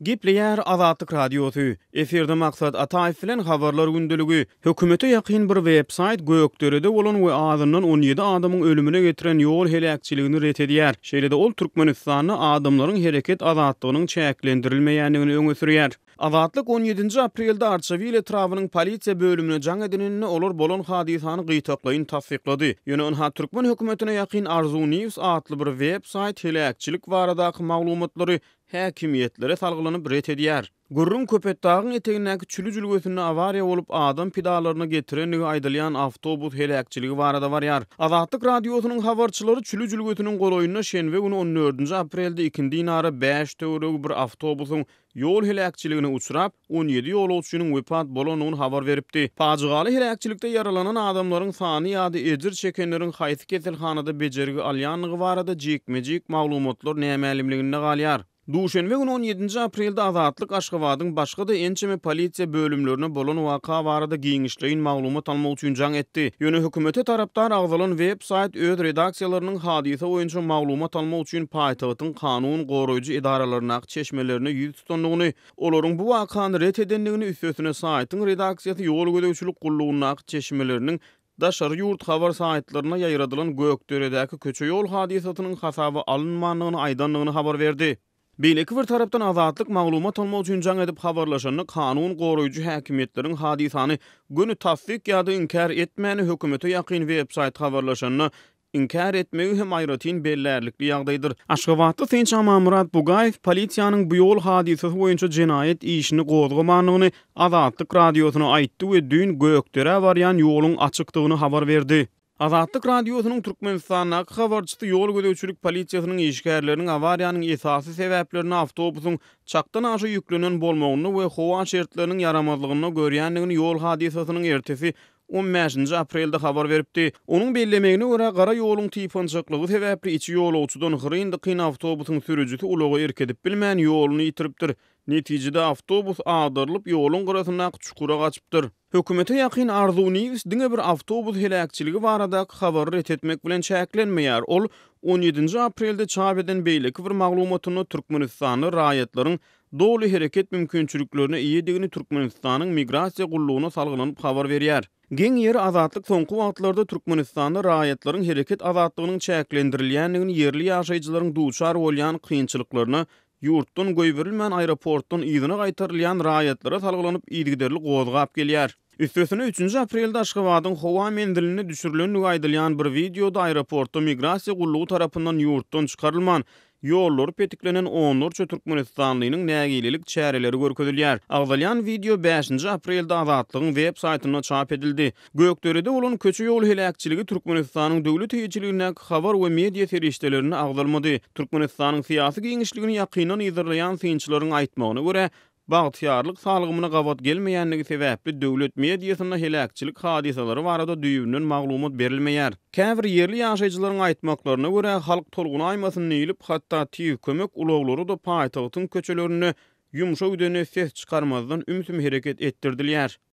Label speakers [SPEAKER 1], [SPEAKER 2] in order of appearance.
[SPEAKER 1] Gepleýär Azatlyk Radiosy, Efirde Maksat Ataýew bilen Habarlar gündeligi. Hökümete ýakyn bir web-saýt Gökderede bolan we azyndan 17 adamyň ölümine getiren ýol heläkçiligini ret edýär. Şeýle-de ol Türkmenistanda adamlaryň hereket azatlygynyň çäklendirilmeýändigini öňe sürýär. Azatlyk on ýedinji aprelde Arçabil etrabynyň polisiýa bölümine jaň edeninde olar bolan hadysany gytaklaýyn tassyklady. Ýöne ynha türkmen hökümetine ýakyn Arzuw News atly bir web-saýt heläkçilik baradaky maglumatlary häkimiýetlere salgylanyp ret edýär. Gürrüň Köpetdagyň etegindäki Çüli jülgesinde awariýa bolup, adam pidalaryna getirendigi aýdylýan awtobus heläkçiligi barada barýar. Azatlyk Radiosynyň habarçylary Çüli jülgesiniň golaýynda şenbe güni on dördünji aprelde ikindinara bäş töweregi bir awtobusyň ýol heläkçiligine uçrap, 17 ýolagçynyň wepat bolandygyny habar beripdi. Pajygaly heläkçilikde ýaralanan adamlaryň sany ýa-da ejir çekenleriň haýsy keselhanada bejergi alýandygy barada jikme-jik maglumatlar nämälimliginde galýar. Duşenbe güni on ýedinji aprelde Azatlyk Aşgabadyň başga-da ençeme polisiýa bölümlerine bolan waka barada giňişleýin maglumat almak üçin jaň etdi. Ýöne hökümete tarapdar agzalan web-saýt öz redaksiýalarynyň hadysa boýunça maglumat almak üçin paýtagtyň kanun goraýjy edaralaryndaky çeşmelerine ýüz tutandygyny, Olaryň bu wakany ret edendigini, üstesine saýtyň redaksiýasy ýol gözegçilik gullugyndaky çeşmeleriniň daşary ýurt habar saýtlarynda ýaýradylan Gökderedäki köçe-ýol hadysasynyň hasaba alynmandygyny aýdandygyny habar berdi. Beýleki bir tarapdan Azatlyk maglumat almak üçin jaň edip habarlaşanda kanun goraýjy häkimiýetleriň hadysany göni tassyk ýa-da inkär etmäni hökümete ýakyn web-saýt habarlaşanda inkär etmegi hem aýratyn bellärlikli ýagdaýdyr. Aşgabatly synçy Amanmyrat Bugaýew polisiýanyň bu ýol hadysasy boýunça jenaýat işini gozgamandygyny Azatlyk Radiosyna aýtdy we düýn Gökderä barýan ýoluň açykdygyny habar berdi. Azatlyk Radiosynyň Türkmenistandaky habarçysy ýol gözegçilik polisiýasynyň işgärleriniň awariýanyň esasy sebäplerini awtobusyň çakdan aşa ýüklenen bolmagynda we howa şertleriniň ýaramazlygynda görýändigini ýol hadysasynyň ertesi on bäşinji aprelde habar beripdi. Onuň bellemegine görä, gara ýoluň typançaklygy sebäpli içi ýolagçydan hyryn-dykyn awtobusyň sürüjisi ulaga erk edip bilmän, ýoluny ýitiripdir. Netijede, awtobus agdarylyp, ýoluň gyrasyndaky çukura gaçypdyr. Hökümete ýakyn Arzuw News diňe bir awtobus heläkçiligi baradaky habary ret etmek bilen çäklenmeýär. Ol on ýedinji aprelde çap eden beýleki bir maglumatynda Türkmenistanda raýatlaryň doly hereket mümkinçiliklerine eýedigini Türkmenistanyň Migrasiýa gullugyna salgylanyp habar berýär. Geň ýeri Azatlyk soňky wagtlarda Türkmenistanda raýatlaryň hereket azatlygynyň çäklendirilýändigini ýerli ýaşaýjylaryň duçar bolýan kynçylyklaryna ýurtdan goýberilmän aeroportdan yzyna gaýtarylýan raýatlara salgylanyp yzygiderli gozgap gelýär. Üstesine üçünji aprelde Aşgabadyň howa menzilinde düşürilendigi aýdylýan bir wideoda aeroportda migrasiýa gullugy tarapyndan ýurtdan çykarylman, ýollary petiklenen onlarça türkmenistanlynyň nägilelik çäreleri görkezilýär. Agzalýan wideo bäşinji aprelde Azatlygyň web saýtynda çap edildi. Gökderede bolan köçe-ýol heläkçiligi Türkmenistanyň döwlet eýeçiligindäki habar we media serişdelerinde agzalmady. Türkmenistanyň syýasy giňişligini ýakyndan yzarlaýan synçylaryň aýtmagyna görä, bagtyýarlyk salgymyna gabat gelmeýändigi sebäpli döwlet mediasynda heläkçilik hadysalary barada düýbünden maglumat berilmeýär. Käbir ýerli ýaşaýjylaryň aýtmaklaryna görä, halk tolgunaýmasyn diýlip, hatda tiz kömek ulaglary-da paýtagtyň köçelerinde ýumşa gidende ses çykarmazdan ümsüm hereket etdirdilýär.